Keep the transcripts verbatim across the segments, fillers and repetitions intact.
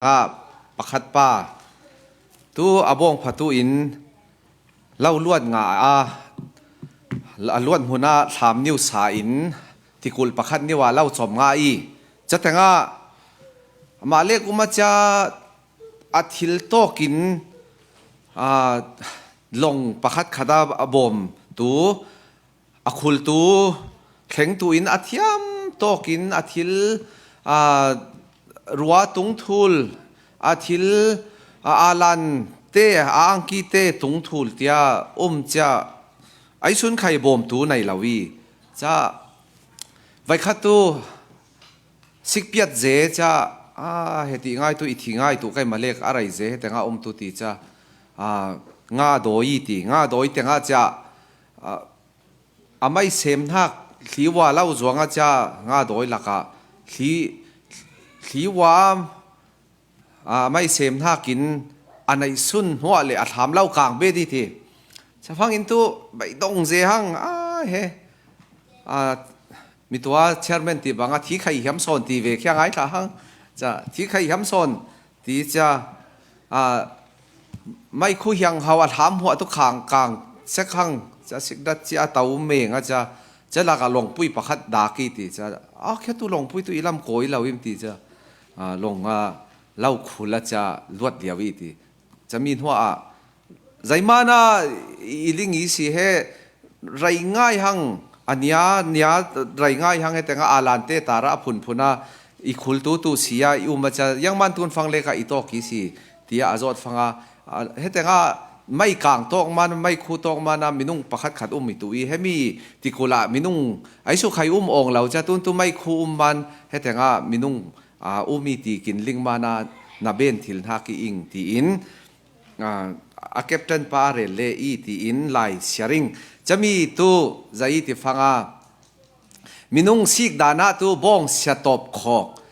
a pakhat pa tu a bawng phatu in lo luat nga a, a luat hmuna thlam niu sa in tikulh pakhat niu a lo com nga i, ca tengah mah lek um a cia a thil tawkin, a, long pakhat khat a, a bawm tu, a khultu, thlengtu in a thiam tawkin a thil, a, rua tungthul, a thil, a, a lante, a angkite tungthul tia um cia aisun khai bawmtu nei lo i, ca vaikhat tu sikpiat ze ca, a, heti ngai tu i thi ngai tu kai malek a rei ze, he tengah um tu ti ca, a, nga dawi i ti, nga dawi tengah ca, a, a mai sem hnak hliwa lo zuanga ca nga dawi lakah hli, hliwa, a, mai sem hnakin a neihsun hnuah le a thlam lo kang bet i ti. Cafang in tu beidong ze hang, a, he, a, mitua chairman ti banga thi khai hiam sawn ti ve khia ngai thla hang. Ca thi khai hiam sawn ti cia, a, mai khu hiang hau a thlam huah tu khang kang sek hang, ca sikdat cia a tau meng a cia, ca laka longpui pakhat dak i ti cia, a, khia tu longpui tu i lam kawi lo im ti cia, a, long a lo khul a cia luat liau i ti. Ca mi hnuah a, zeimana i ling i si he, rei ngai hang, a nia, nia rei ngai hang, he tengah a lante tara a phunphun a, i khultu tu si a, i um a ca, yang man tun fang leka i tawk i si, tia a zawt fanga, a, he tengah mai kang tawk man, mai khu tawk man a, minung pakhat khat um i tu i, he mi tikula minung, ai su khai um awng lo ca, tun tu mai khu um man, he tengah minung, a, um i ti kin ling man a, na ben thil hnak i ing tiin, a, a captain pa a rel le i tiin lai siaring. Cami tu zai ti fanga minung sik dana tu bawng sia tawp khawk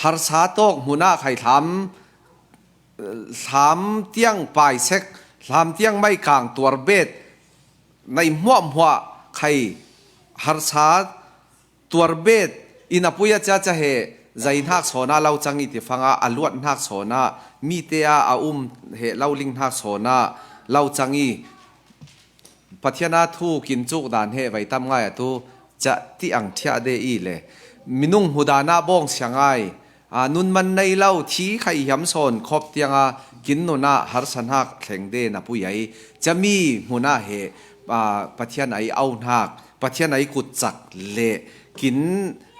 harsa tawk hmuna khai thlam, thlam tiang paisek, thlam tiang mai kang tuar bet, nei hmuahhmuah khai harsa tuar bet in a pui a ca ca he zai hnak sawn a lo cang i ti fanga a luat hnak sawn a mite a a um he lo ling hnak sawn a lo cang i Pathian a thu kin cuk dan he vai tam ngai a tu ca ti ang thiah de i le minung hmu dan a bawng sia ngai a nun man nei lo thi khai hiam sawn khop tiang a kin nun a harsa hnak thleng de na pui ai cami hmun a he, a, Pathian ai au hnak Pathian ai kutcak le kin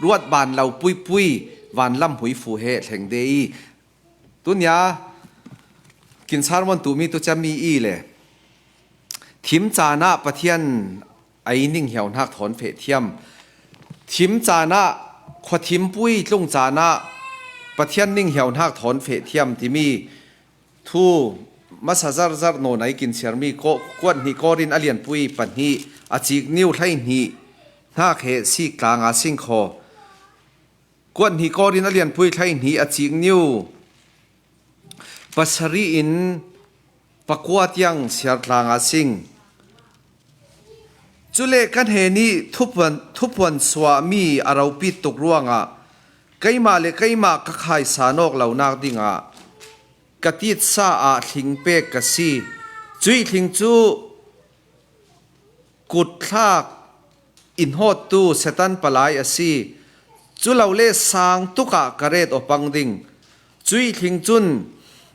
ruat ban lo puipui vanlam huifu he thleng de i. Tunia kin sermon tu mi tu cami i le thim caan ah Pathian ai ning hiau hnak thawn feh thiam. Thim caan ah khua thimpui tlung caan ah Pathian ning hiau hnak thawn feh thiam timi thu masa zarh zarh nawn ai kin siarmi ko-, kuat hnih Korin a lianpui pahnih a cik niu hlei hnih hnak he sik tlang a sing kho. Kuat hnih Korin a lianpui hlei hnih a cik niu pasarih in pakua tiang siar tlang a sing. Cule kan he nih thupuan, thupuan suahmi a ropit tuk ruangah keimah le keimah ka khaisa nawk lonak dingah ka titsa ah thling pek ka si. Cuih thling cu kutthlak i hnawttu Satan palai a si. Culole sang tukah ka ret aw pang ding. Cuih thling cun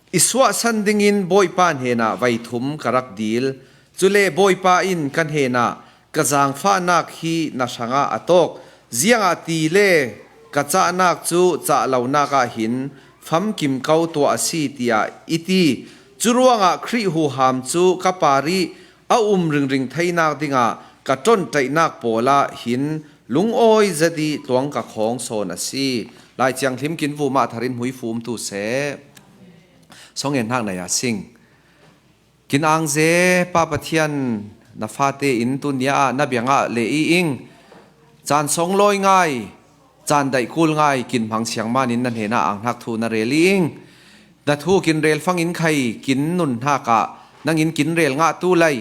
i suahsan dingin Bawipa hnenah vai thum ka rak dil. Cule Bawipa in ka hnenah ka zaangfahnak hi na hrangah a tawk. Ziangahtile ka cahnak cu cah lonak ah hin famkim ko tuah a si, tiah i ti. Curuangah Khrih huham cu ka parih a um ringring theinak dingah ka ṭonṭaihnak pawl ah hin lungawi zet i tluang ka khawng sawn a si. Lai Thianghlim kin vumah thar in hmuifu um tu seh. Songen hnak na ya sing. Kin angze Pa Pathian, na fate in tunia ah na biangah le i ing. Caan song lawi ngai, caan daih kul ngai kin hmang siangman in na hnenah ang hnak thu na rel i ing. Na thu kin rel fangin khai kin nun hnakah nangin kin rel ngah tu lei.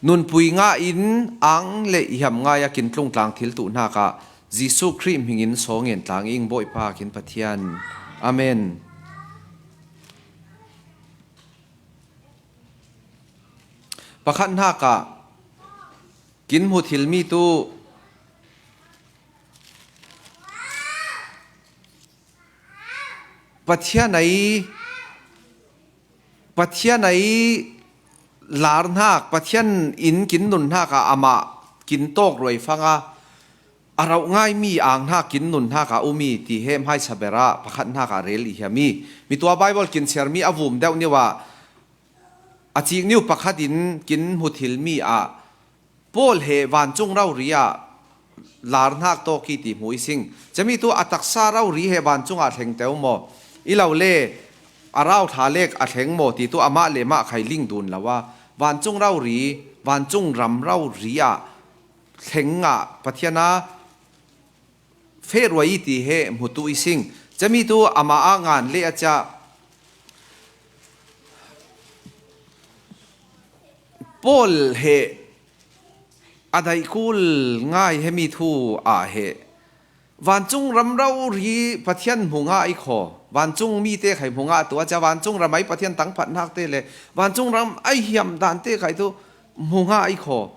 Nunpui ngah in ang le i hiam ngai a kin tlungtlang thil tuh hnakah Jesuh Khrih hmingin songen tlang i ing Bawipa kin Pathian. Amen. Pakhat hnakah kin hmu thilmi tu Pathian ei, Pathian ei lar hnak, Pathian in kin nun hnakah amah kin tawk ruai fanga a rauh ngaimi ang hnak kin nun hnakah um i ti he hmaisa berah pakhat hnakah rel i hiam i. Mi tua Bible kin siarmi a vum deuh niuh ah a cik niuh pakhat in kin hmu thilmi ah Paul he vancung rori ah lar hnak tawk i ti hmu i sing. Cami tu a taksa rori he vancung ah thleng teu maw? I lo le a rau thla lek a thleng maw ti tu amah le mah khai ling dun lo a, vancung rori, vancung ram rori ah thleng ah Pathian a feh ruai i ti he hmu tu i sing. Cami tu amah a ngan le a cia Paul he a daih kul ngai hemi thu ah he vancung ram rori Pathian hmu ngah i khaw, vancung mite khai hmu ngah tu a cia vancung ram ai Pathian tangphat hnak te le vancung ram ai hiam dan te khai tu hmu ngah i khaw.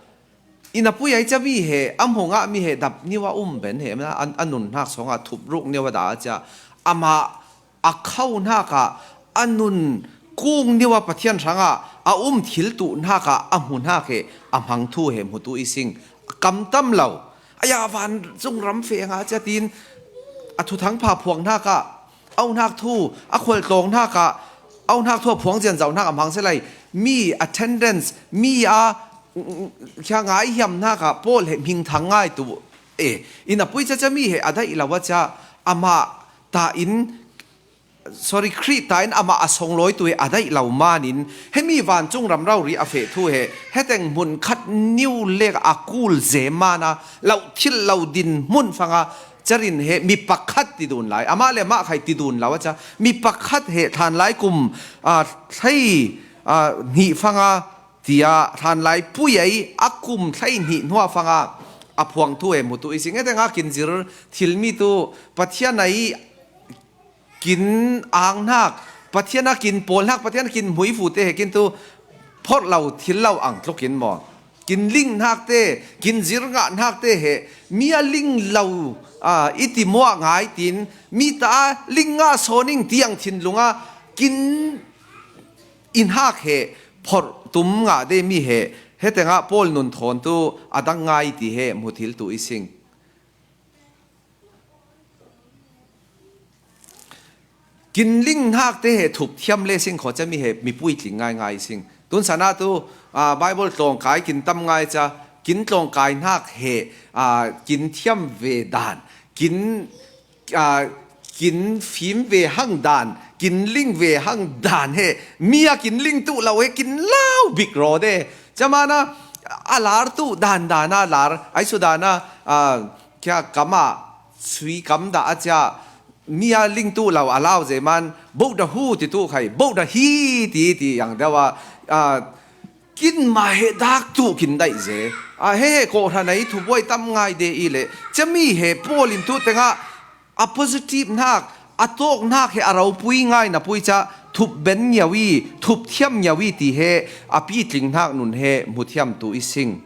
I na pui ai cia mi he a hmu ngah mi he dap niuh a um ben he a, a nun hnak sawngah thup ruk niuh a dah a cia amah a khau hnakah a nun kung niuh a Pathian hrangah a um thil tuh hnakah a hmu hnak he a hmang thu he hmu tu i sing. Kam tam lo. Aya vancung ram feh ngah cia tin a thuthang pha phuang hnakah au hnak thu, a khualtlawng hnakah au hnak thu a phuang zianzau hnak a hmang se lai. Mi attendance, mi a, mm, mm, kia ngai hiam hnakah Paul he hmingthang ngai tu. E, i na pui cia cia mi he a daih lo a cia amah ta in, sorry, Khrih ta in amah a songlawi tu he a daih lo manin hemi vancung ram rori a feh thu he heteng hmun khat niuh lek a kul zem mana lo thil lo din hmun fanga carin he mi pakhat ti dun lai. Amah le mah khai ti dun lo a cia mi pakhat he thlan lai kum, a, thlei, a, hnih fanga tia thlan lai pui ai a kum thlei hnih hnuah fanga a phuang thu he hmu tu i sing. Heteng a kin zir thilmi tu Pathian ai kin ang hnak, Pathian a kin pawl hnak, Pathian a kin hmuifu te he kin tu phorh lo thil lo ang tlukin maw? Kin ling hnak te, kin zir ngah hnak te he mi a ling lo, a, i ti muah ngai tin mi ta a ling ngah sawn ing tiang thinlung a kin i hnak he phorh tum ngah de mi he heteng ah Paul nun thawn tu a dang ngai ti he hmu thil tu i sing. Kin ling hnak te he thup thiam le sing khaw cami he mi puitling ngaingai sing. Tun sana tu, aa, Bible tlawngkai kin tam ngai cia, kin tlawngkai hnak he, aa, kin thiam ve dan, kin, aa, kin fim ve hang dan, kin ling ve hang dan he mi a kin ling tuh lo he kin lau bik raw de. Camana a lar tuh dan dan a lar, ai su dan a, aa, kia kam ah sui kam dah a cia mi a ling tuh lo a lau zeman, boh da hu ti tuh khai, boh da hi ti ti yang deuh a, aa, kin mah he dak tuh kin daih ze. A he he kawhhran a i thubuai tam ngai de i le. Cami he Paul in tu tengah a positive hnak, a tawk hnak he a ropui ngai na pui ca thup ben ngiau i, thup thiam ngiau i ti he a pitling hnak nun he hmu thiam tu i sing.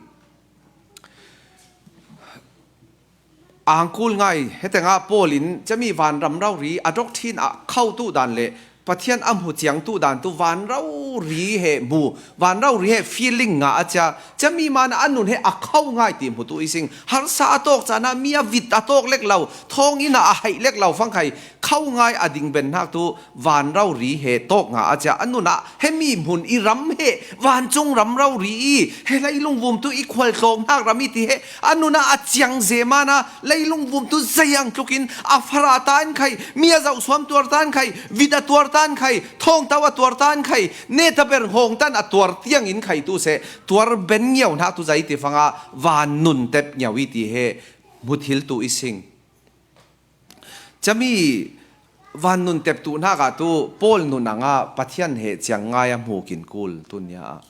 Angkul ngai, hetengah Paul in cami vanram rori a doctrine a khauh tu dan le Pathian a hmu ciang tu dan tu van rori he hmu, van rori he feeling ngah a cia, cami man a nun he a khauh ngai ti hmu tu i sing. Harsa a tawk cana mi a vit a tawk lek lo, thawng inn a haih lek lo fangkhai khauh ngai a ding ben hnak tu van rori he tawk ngah a cia, a nun ah he mi hmun i ram he vancung ram rori i, he leilung vum tu i khual tlawng hnak ram i ti he a nun ah a ciang zeman a leilung vum tu zeiang tlukin a fara tan khai, mi a zauhsuam tuar tan khai, vit a tuar tan khai, thawngtau a tuar tan khai, neta ber hawng tan a tuar tiangin khai tu seh, tuar ben ngiau hnak tu zei ti fanga van nun tep ngiau i ti he hmu thil tu i sing. Cami van nun tep tu hnak ah tu Paul nun angah Pathian he ciang ngai a hmu kin kul tun nia ah.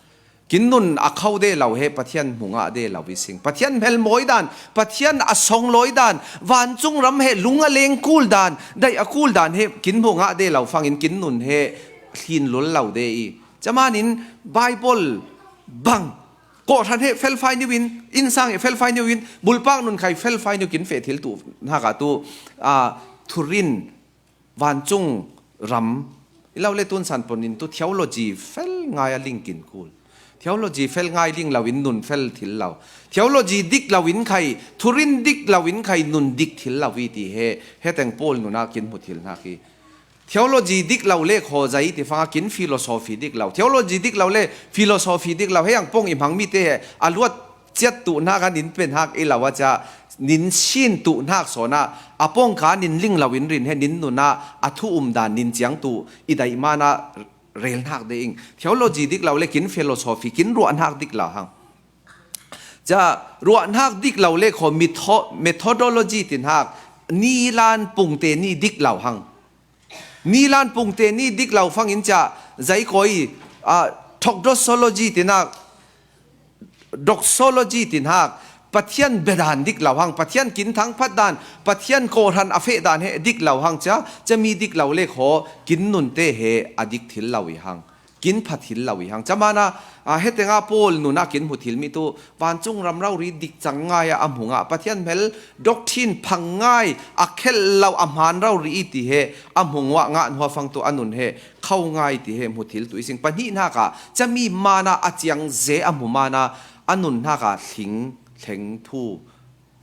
Kin nun a khauh de lo he Pathian hmu ngah de lo i sing. Pathian hmelmawi dan, Pathian a songlawi dan, vancung ram he lung a leng kul dan, daih a kul dan he kin hmu ngah de lo fangin kin nun he thlin lul lo de i. Camanin Bible bang Kawhhran he felfai niu in, innsang he felfai niu in, bulpak nunkhai felfai niu kin feh thil tuh hnakah tu, a, thurin vancung ram, i lo le tunsan ponin tu theology fel ngai a ling kin kul. Theology fel ngai ling lo in nun fel thil lo. Theology dik lo in khai, thurin dik lo in khai, nun dik thil lo i ti he, heteng Paul nuna kin hmu thil hnak hi. Theology dik lo le khaw zai ti fanga kin philosophy dik lo. Theology dik lo le philosophy dik lo. Hei ang pong i hmang mi te he a luat ciat tuh hnak a nin pen hak i lo a cia nin sin tuh hnak sawn a a pong ka nin ling lo in rin he nin nuna a thu um dan nin ciang tuh i daih mana rel hnak de ing. Theology dik lo le kin philosophy kin ruah hnak dik lo hang. Ca ruah hnak dik lo le khaw metho-, methodology ti hnak nilan pungte ni dik lo hang. Nilan pungte ni dik lo fangin ca zai kawi, a, thokdosology tinak, doxology tinak, Pathian bedan dik lo hang, Pathian kin thangphat dan, Pathian kawhhran a feh dan he dik lo hang ca, ca mi dik lo le khaw kin nunte he a dik thil lo i hang. Kin pha thil lo i hang. Camana, a, hetenga Paul nuna kin hmu thil mi tu, vancung ram rori dik cang ngai a a hmu ngah. Pathian hmel doctrine phang ngai, a khelh lo a hmaan rori i ti he, a hmu ngah ngah hnuafang tu a nun he, khau ngai ti he hmu thil tuh i sing. Pahnih hnakah, cami mana a ciang ze a hmu mana, a nun hnakah thling, thleng thu,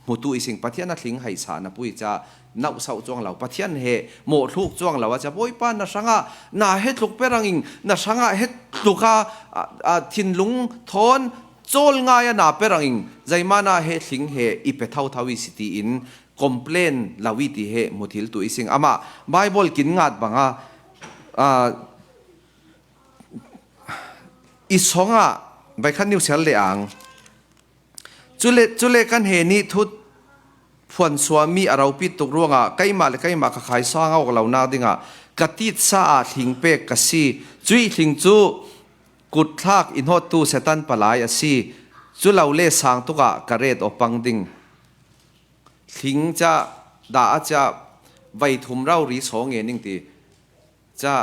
hmu tuh i sing. Pathian a thling haisa na pui ca nauhsauh cuang lo. Pathian he mawh thluk cuang lo a ca Bawipa na hrangah na he tluk pe ranging na hrangah he tluka, a, a, thinlung thawn cawl ngai a na pe ranging zaimana he thling he i pe thotho i si tiin complain lo i ti he hmu thil tuh i sing. Amah Bible kin ngat banga, a, i songah vaikhat niu sial le ang. Cule, cule kan he nih thut phuansuah mi a ropit tuk ruangah keimah le keimah ka khaisang awk lo nak dingah ka titsa ah thling pek ka si. Cuih thling cu kutthlak i hnawttu Satan palai a si. Cu lo le sang tukah ka ret aw pang ding. Thling ca dah a ca vai thum rori saw nge ning ti. Ca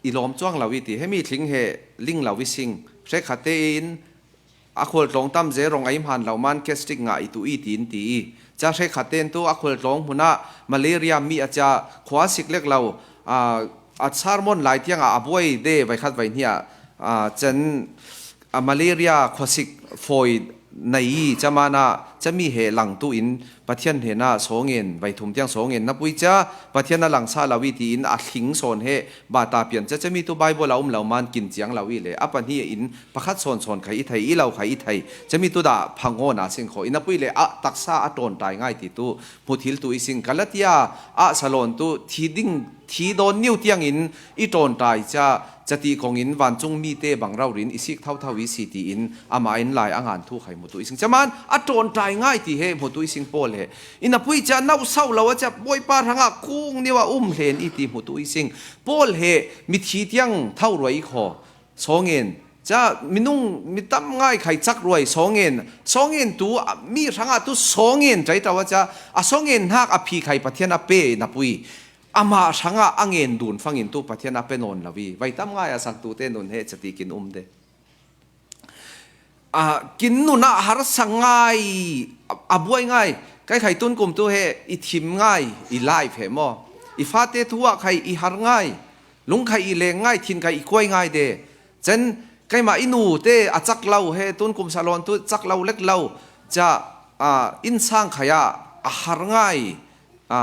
i lawm cuang lo i ti, hemi thling he ling lo i sing. Hrekkhat tein a khualtlawng tam ze rong ei hmaan lo man gastric ngah i tuh i tiin ti i. Ca hrekkhat tein tu a khualtlawng hmunah malaria mi a ca khua sik lek lo, a, a sermon lai tiangah a buai de vaikhat vaihnih ah, a, can a malaria khuasik fawi nei i camana cami he lang tuh in Pathian hnena sawngen, vaithum tiang sawngen na pui ca Pathian a langsa lo i tiin a thling sawn he bata pian ca cami tu Bible a um lo man kin ciang lo i le a pahnih in pakhat sawn sawn khai i thei i lo khai i thei cami tu dah phangaw na sing khaw i na pui le a taksa a ṭawnṭai ngai ti tu hmu thil tuh i sing. Galatia ah Salon tu thi ding thi dawn niu tiangin i ṭawnṭai ca, ca ti kongin vancung mite bang rorin i sik thotho i si tiin amah in lai a ngan thu khai hmu tuh i sing. Caman a ṭawnṭai ngai ti he hmu tuh i sing Paul he. I na pui ca nauhsauh lo a ca Bawipa hrangah kung niu a um hlen i ti hmu tuh i sing. Paul he mithi tiang tho ruai i khaw. Sawngen. Ca minung mi tam ngai khai cak ruai sawngen. Sawngen tu, a, mi hrangah tu sawngen ṭai ṭau a ca a sawngen hnak a phi khai Pathian a pe na pui. Amah hrangah a ngen dun fangin tu Pathian a pe nawn lo i vai tam ngai a sangtu te nun he cati kin um de. A, kin nun ah harsa ngai, a, a buai ngai. Kai khai tun kum tu he i thim ngai, i life he maw? I fate thu ah khai i har ngai, lung khai i leng ngai, thin khai i kuai ngai de. Cen, keimah i nu te a cak lo he tun kum Salon tu cak lo lek lo. Ca, a, innsang khai ah a har ngai. A,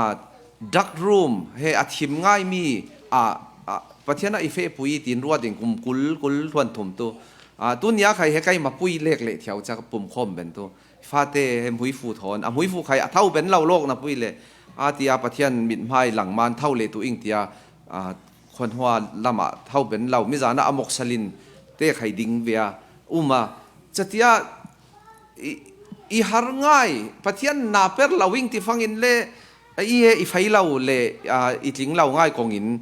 dark room he a thim ngai mi, a, a, Pathian a i feh pui tiin ruat ding kum kul, kul hluan thum tu. A, tunia khai he keimah pui lek le thiau ca pum khawm ben tu. Fate he hmuifu thawn, a hmuifu khai a tho ben lo lawk na pui le. A tia Pathian mithmai langman tho le tu ing tia, a, khuanhua lamah tho ben lo. Mizana a moksalin te khai ding via. Um a, catia i, i har ngai, Pathian na per lo ing ti fangin le, a, i he i fei lo le, a, i tling lo ngai kongin,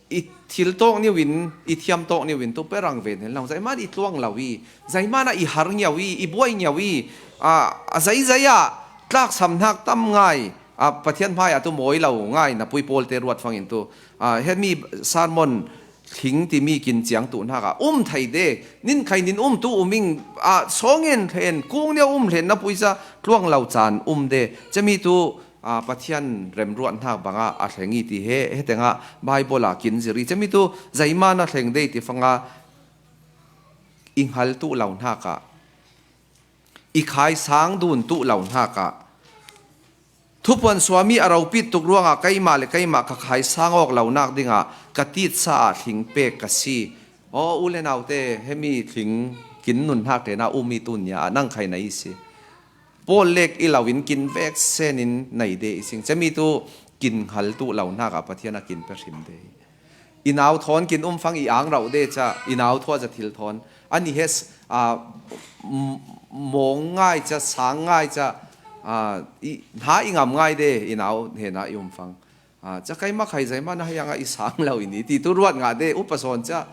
i thil tawk niu in, i thiam tawk niu in, tu pe rang ven hen lo. Zaiman i tluang lo i, zaiman ah i har ngiau i, i buai ngiau i, a, a zaizai ah tlaksam hnak tam ngai, a, Pathian hmai ah tu mawi lo ngai, na pui Paul te ruat fangin tu, a, hemi sermon thling timi kin ciang tuh hnakah um thei de, nin khai nin um tu um ing, ah, sawng en thlen, kung neu um thlen na pui ca tluang lo caan um de. Cami tu, ah, Pathian remruat hnak bangah a thleng i ti he, he tengah Baibal ah kin zir i. Cami tu zeima na thleng de ti fangah i hngal tuh lo hnakah, i khaisang dun tuh lo hnakah, thupuan suami a ropit tuk ruangah keimah le keimah ka khaisang awk lonak dingah ka titsa ah thling pek ka si. Aw, u le naute, hemi thling kin nun hnak tein a um i tun nia ah nang khai na i si. Paul lek i lo in kin vek sen in nei de i sing. Cami tu kin hngal tuh lo hnakah Pathian a kin pe hrim de. I nau thawn kin um fang i ang rauh de ca, i nau thua za thil thawn. Ani he s-, a, m-, mawng ngai ca, sang ngai ca, a, i, hna i ngam ngai de, i nau hena i um fang. A, ca kai makhai zai mana hei anga i sang lo i ni, ti tu ruat ngah de, upa sawn ca,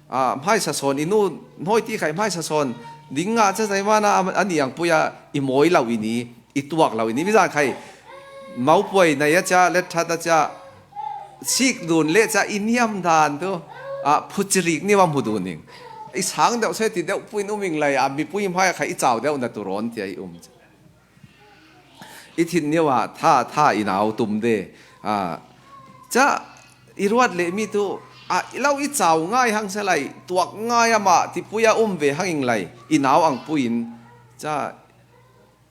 a, hmaisa sawn, i nu hnawi ti khai hmaisa sawn, ding ngah ca zai mana a, ani ang puia i mawi lo i ni, i tuak lo i ni, mizan khai, maupuai nei a ca, let that a ca, sik dun le ca i niam dan tu, a, phucirik ni va hmu dun ing. I sang deuh se ti deuh puin um ing lai, a, mipui hmai a khai i cau deuh na tu rawn tia i um. I thin nio ah tha, tha i nau tum de. A, ca i ruat le mi tu, a, i lo i cau ngai hang se lai, tuak ngai amah, tipui a um ve hang ing lai, i nau ang puin, ca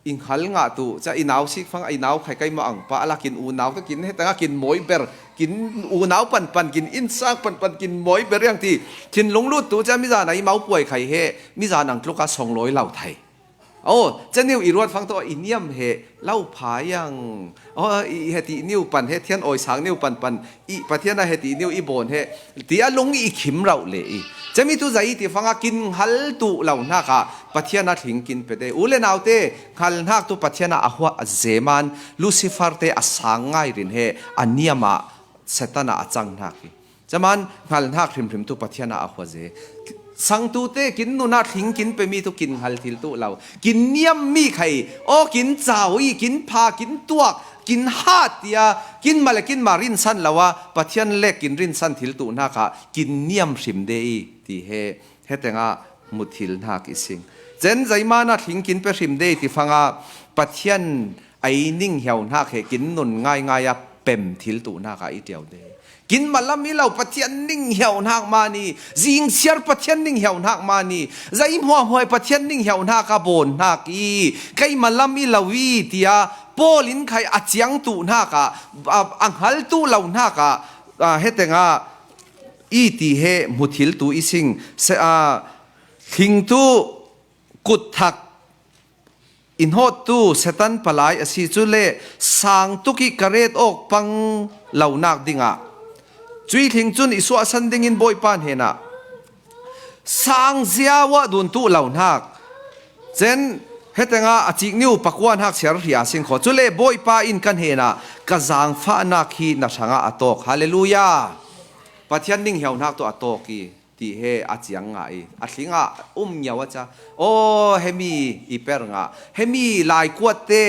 i hngal ngah tu, ca i nau sik fang, i nau khai kai ma ang pa, ala kin u nau tu kin he tanga kin mawi ber, kin u nau pan pan, kin innsang pan pan, kin mawi ber yang ti, thinlung lut tu, ca mizan a i maupuai khai he, mizan ang tluk a song lawi lo thai. Aw, ca niu i ruat fang tu, i niam he, lo pha yang. Aw, i, i he ti niu pan he, thian awi sang niu pan pan, i Pathian a he ti niu i bawn he, ti a lung i khim rauh le i. Cami tu zai ti fanga kin hngal tuh lo hnakah Pathian a thling kin pe de. U le naute, hngal hnak tu Pathian a a huah a zeman, Lucifer te a sang ngai rin he, a niam ah Satan a a cang hnak i. Caman hngal hnak hrimhrim tu Pathian a a huah ze. Sangtute kin nun a thling kin pe mi tu kin hngal thil tuh lo. Kin niam mi khai, aw kin cau i, kin pha, kin tuak, kin hat tia, kin ma le kin ma rinsan lo a, Pathian lek kin rinsan thil tuh hnakah, kin niam hrim de i, ti he, he tengah mu thil hnak i sing. Cen zeimana thling kin pe hrim de i ti fanga, Pathian ei ning hiau hnak he kin nun ngaingai a pem thil tuh hnakah i ṭiau de. Kin malam i lo Pathian ning hiau hnak mani, zingsiar Pathian ning hiau hnak mani, zei hmuahmuai Pathian ning hiau hnak a bawn hnak i, kei malam i lo i, tia Paul in khai a ciang tuh hnakah, a, a hngal tuh lo hnakah, a, he tengah i ti he hmu thil tu i sing, se, a, thling tu kut thak i hnawttu Satan palai a si, cule sang tuk i ka ret awk pang lonak dingah cuih thling cun i suahsan dingin Bawipa hnenah sang zia uah dun tuh lo hnak. Cen, hetengah a cik niu pakua hnak siar hria a sing kho. Cule Bawipa in ka hnenah ka zaangfahnak hi na hrangah a tawk. Halleluiah! Pathian ning hiau hnak tu a tawk i. Ti he a ciang ngah i, a thlingah um ngiau a ca. Aw, hemi i per ngah, hemi laikuatte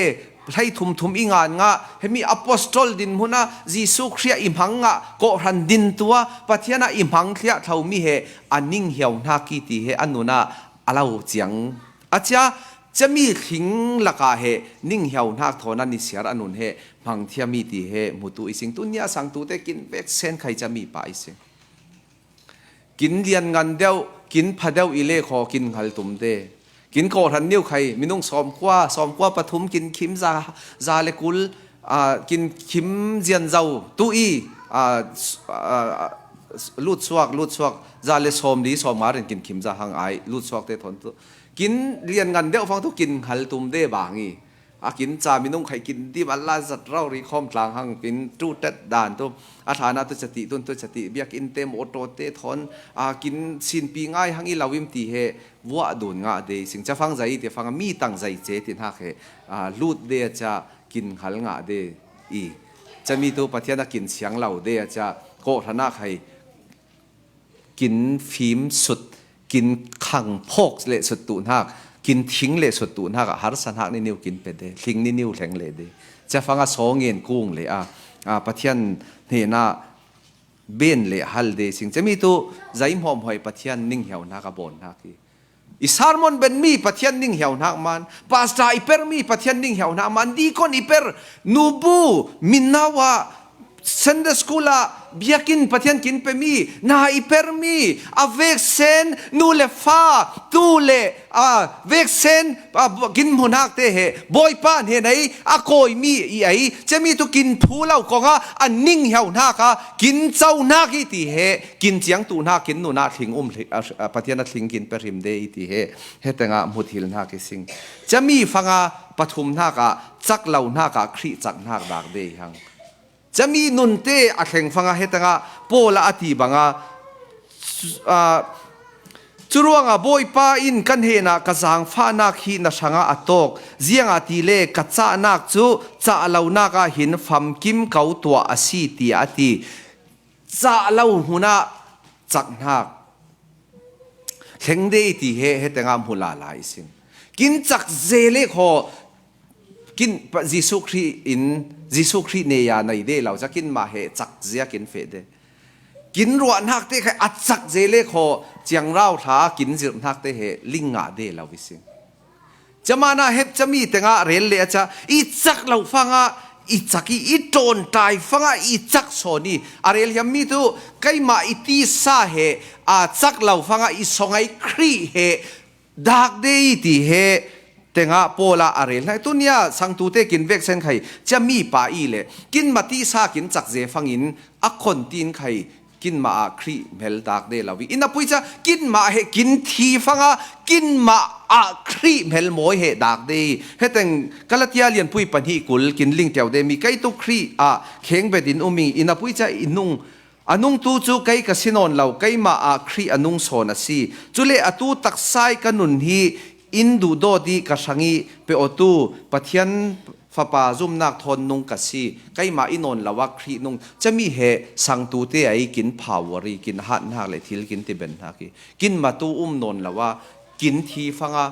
hlei thumthum i ngan ngah, hemi apostol dinhmun ah Jesuh Khrih i hmang ngah, kawhhran din tu a Pathian ah i hmang thliah thlomi he a ning hiau hnak i ti he a nun ah a lo ciang a cia. Cami thling lakah he ning hiau hnak thawn an i siar a nun he hmang thiam i ti he hmutu i sing. Tun nia sangtute kin vek sen khai cami pa i sing. Kin lian ngan deuh, kin pha deuh i le khaw kin hngal tum te. Kin kawhhran niu khai, minung sawmkua, sawmkua pathum kin khim za, za le kul, aa, kin khim zian zo tu i, aa, s-, aa, s-, lutsuak, lutsuak, za le sawmli, sawmnga rin kin khim za hang ai, lutsuak te thawn tu. Kin lian ngan deuh fang tu kin hngal tum te bang i. A kin ca minung khai kin dim a la zat rau ri khawm tlang hang kin tu tet dan tu. A thana tu cati tun tu cati biakinn te mawtaw te thawn, a, kin sinpi ngai hang i lo im ti he vuah dun ngah de i sing. Ca fang zai i ti fang mi tang zai ce ti hnak he, a, lut de a ca kin hngal ngah de i. Cami tu Pathian a kin siang lo de a ca kawhhran ah khai kin fim sut, kin khang phawk le sut tu hnak, kin thing le sut tu hnak ah harsa hnak ni niu kin pe de, thling ni niu hleng le de. Ca fang a saw ngen kung le a, a, Pathian hnenah ben le hal de sing. Cemi tu zai hmawmhoi Pathian ning hiau hnak a bawn hnak hi. I sermon ben mi Pathian ning hiau hnak man, pastor i per mi Pathian ning hiau hnak man, deacon i per, nubu, minau ah, Sunday school ah, biakinn Pathian kin pe mi, na i per mi, a veksen, nu le fa, tu le, a veksen, a kin hmu hnak te he, Bawipa he nei, a kawi mi i ei, cemi tu kin phu lo kong a, a ning hiau hnak a, kin co hnak i ti he, kin ciang tu hnak kin nun a thling um hli-, a, a Pathian a thling kin pe hrim de i ti he, he teng ah hmu thil hnak i sing. Cemi fang a pathum hnak ah cak lo hnak ah Khrih cak hnak dak de i hang. Cami nunte a thleng fang a he teng ah Paul a a ti bang a, cu-, a, cu ruang a Bawipa in kan hen ah ka zangfahnak hi na hrang ah a tawk, ziang ah ti le ka cahnak cu cah lo hnak ah hin famkim ko tuah a si, tiah a ti. Cah lo hmun ah cak hnak. Thleng de i ti he, he teng ah hmu lala i sing. Kin cak ze le khaw, kin pa-, Jesuh Khrih in, Jesuh Khrih ne ya nei de lo, ca kin mah he cak zia kin feh de. Kin ruah hnak te kha a cak ze le khaw, ciangrau hla kin zirh hnak te he ling ngah de lo i sing. Camana hep cami teng ah rel le a ca, i cak lo fang ah i cak i, i ṭawnṭai fang ah i cak sawn i, a rel hiam mi tu, keimah i tisa he, a cak lo fang ah i song ai Khrih he, dak de i ti he teng ah Paul a a rel hna. Tunia sangtu te kin veksen khai, cami pa i le, kin ma tisa kin cak ze fang in a khon tin khai, kin mah ah Khrih hmel dak de lo i. Inn a pui ca kin mah he kin thi fang a, kin mah ah Khrih hmel mawi he dak de i. He teng Galatia lianpui pahnih kul kin ling teu de mi, kei tu Khrih ah kheng bet in um i, inn a pui ca i nung, a nung tu cu kei ka si nawn lo, keimah ah Khrih a nung sawn a si. Cule atu taksa i ka nun hi in duhdawt i ka hrang i pe aw tu Pathian Fapa zumnak thawn nung ka si, keimah i nawn lo ah Khrih nung, cami he sangtu te ai kin phawar i, kin hat hnak le thil kin ti ben hnak i, kin matu um nawn lo ah kin thi fang a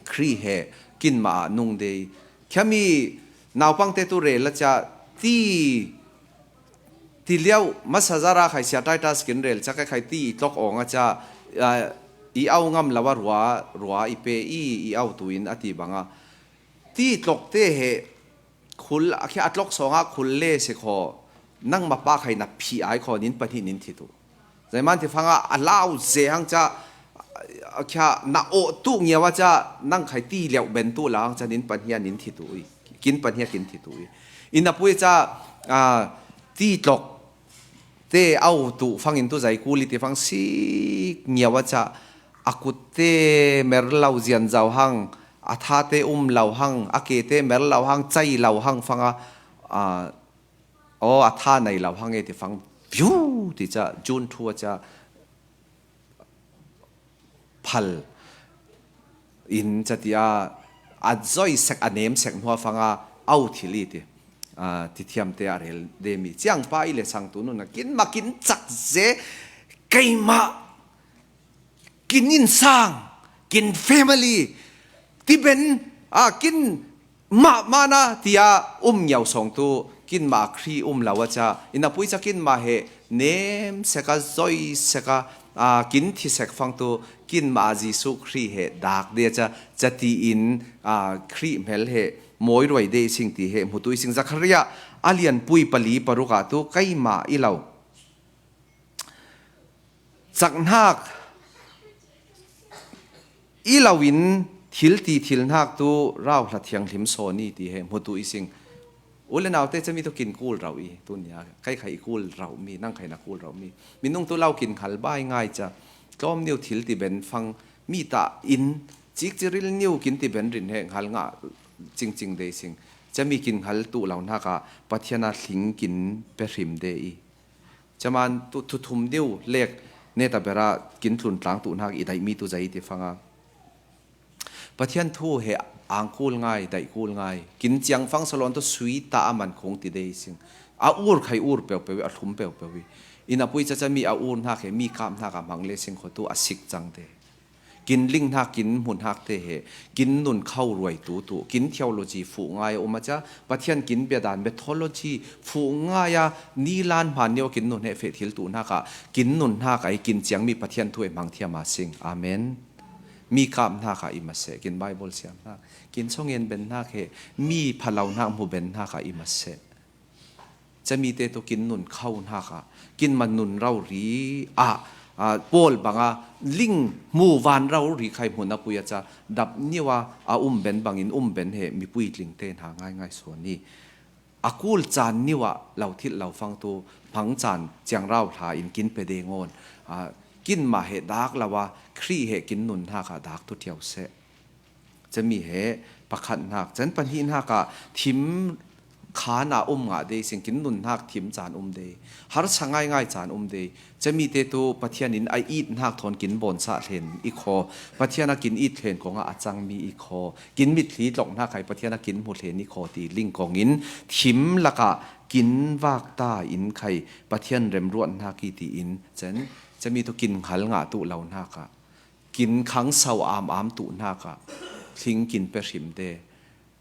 Khrih he kin mah ah nung de i. Khiami naupang te tu rel a ca ti, ti liau masa zara khai sia Titus kin rel ca ka khai ti i tlok awng a ca, ah, i au ngam lo ah rua, rua i pe i, i au tu in a ti bang a. Ti tlok te he khul, a khia a tlok sawng ah khul le si khaw, nang ma pa khai na phi ai khaw nin pahnih nin thi tu. Zeiman ti fang ah a lau ze hang ca, a khia na aw tu ngiau a ca, nang khai ti liau ben tu la hang ca nin pahnih a nin thi tu i. Kin pahnih a kin thi tu i. Inn a pui ca, ah, ti tlok te au tu fang in tu zai kul i ti fang si ngiau a ca, a kut te mer lo zian zau hang, a tha te um lo hang, a ke te mer lo hang, cai lo hang fang a, a, aw, a tha nei lo hang e ti fang, view ti ca, June thu a ca, phal in ca ti a, a zoi sek, a nem sek hnuah fang a, au thil i ti, a, ti thiam te a rel de mi. Ciang pa i le sangtu nun a kin ma kin cak ze, keimah kin innsang, kin family, ti ben, a, kin mah mana tia um ngiau sawng tu, kin mah Khrih um lo a ca, inn a pui ca kin mah he nem sek a, zoi sek a, a, kin thi sek fang tu, kin mah Jesuh Khrih he dak de a ca, ca ti in, a, Khrih hmel he mawi ruai de i sing ti he hmu tu i sing. Zakharia a lianpui pali paruk ah tu keimah i lo. Cak hnak i lo in thil ti thil hnak tu rauhla thianghlim sawn i ti he hmu tu i sing. U le naute cami tu kin kul rau i, tunia kai khai i kul rau mi, nang khai na kul rau mi. Minung tu lau kin hal bai ngai ca. Tlawm niu thil ti ben fang mi ta in cik ciril niu kin ti ben rin he hal ngah cingcing de i sing. Cami kin hal tu lo hnak ah Pathian a thling kin pe hrim de i. Caman tu thuthum deuh lek neta bera kin tlun tlang tu hnak i daih mi tu zei ti fanga. Pathian thu he ang kul ngai, daih kul ngai. Kin ciang fang salon tu sui ta a man khong ti dei sing. A ur khai ur peuh peuh i, a thlum peuh peuh i. Inn a pui caca mi a ur hnak he mi kap hnak a hmang le sing kho tu a sik cang te. Kin ling hnak, kin hmu hnak te he kin nun kho ruai tu tu, kin theology fuh ngai a um a cia, Pathian kin bia dan, mythology fuh ngai a, ni lan hman nio kin nun he feh thil tu hnak ah kin nun hnak ai kin ciangmi Pathian thu he hmang thiam a sing. Amen. Mi kap hnak ah i ma seh, kin Bible siam hnak, kin chongen ben hnak he mi phalo hnak hmu ben hnak ah i ma seh. Cami te tu kin nun kho hnak ah, kin ma nun rori ah, ah, Paul bang a ling hmu van rori khai hmun a pui a cia, dap nio a, a um ben bangin um ben he mipui tling te hna ngaingai sawn i, a kul caan nio ah lo thilh lo fang tu hmang caan ciangrau hla in kin pe de ngawn, ah, kin mah he dak lo a, Khrih he kin nun hnak ah dak tu thiau seh. Cami he pakhat hnak, can pahnih hnak ah thim khan a um ngah de sing, kin nun hnak thim caan um de, harsa ngaingai caan um de. Cami te tu Pathian in a it hnak thawn kin bawnsah hlen i khaw, Pathian a kin it hlen kong ah a cangmi i khaw, kin mitthli tlok hnak khai Pathian a kin hmu hlen i khaw ti ling kong in thim lakah kin vak ta in khai Pathian remruat hnak i ti in can, cami tu kin hngal ngah tu lo hnak ah, kin khang sau am am tu hnak ah thling kin pe hrim de.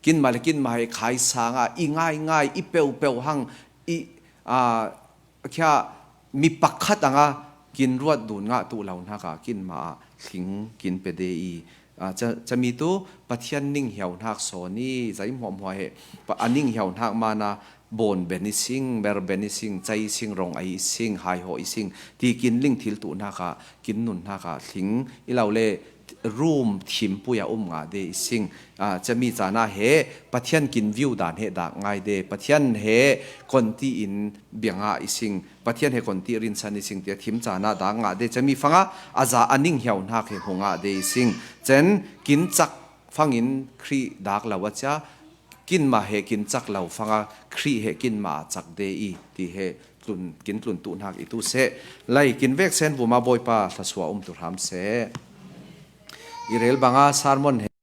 Kin mah le kin mah he khai sang ah i ngaingai, i peupeu hang, i, aa, khia mi pakhat ang a kin ruat dun ngah tu lo hnak ah kin mah ah thling kin pe de i, aa, ca, cami tu Pathian ning hiau hnak sawn i, zei hmuahhmuah he pa, a ning hiau hnak man a bawn ben i sing, mer ben i sing, cai i sing, rong ei i sing, haihawh i sing, ti kin ling thil tu hnak ah, kin nun hnak ah thling i lo le, rum thimpui a um ngah de i sing. Ah, cami caan ah he Pathian kin viu dan he dak ngai de, Pathian he konti in bia ngah i sing, Pathian he konti rinsan i sing tia thim caan ah dak ngah de, cami fang ah a za a ning hiau hnak he hmu ngah de i sing. Can kin cak fangin Khrih dak lo a cia, kin mah he kin cak lo fang a Khrih he kin mah a cak de i ti he tlun, kin tlun tu hnak i tu seh. Lai kin vek sen vuma Bawipa thluasuah um tu hram seh. I rel bang a sermon he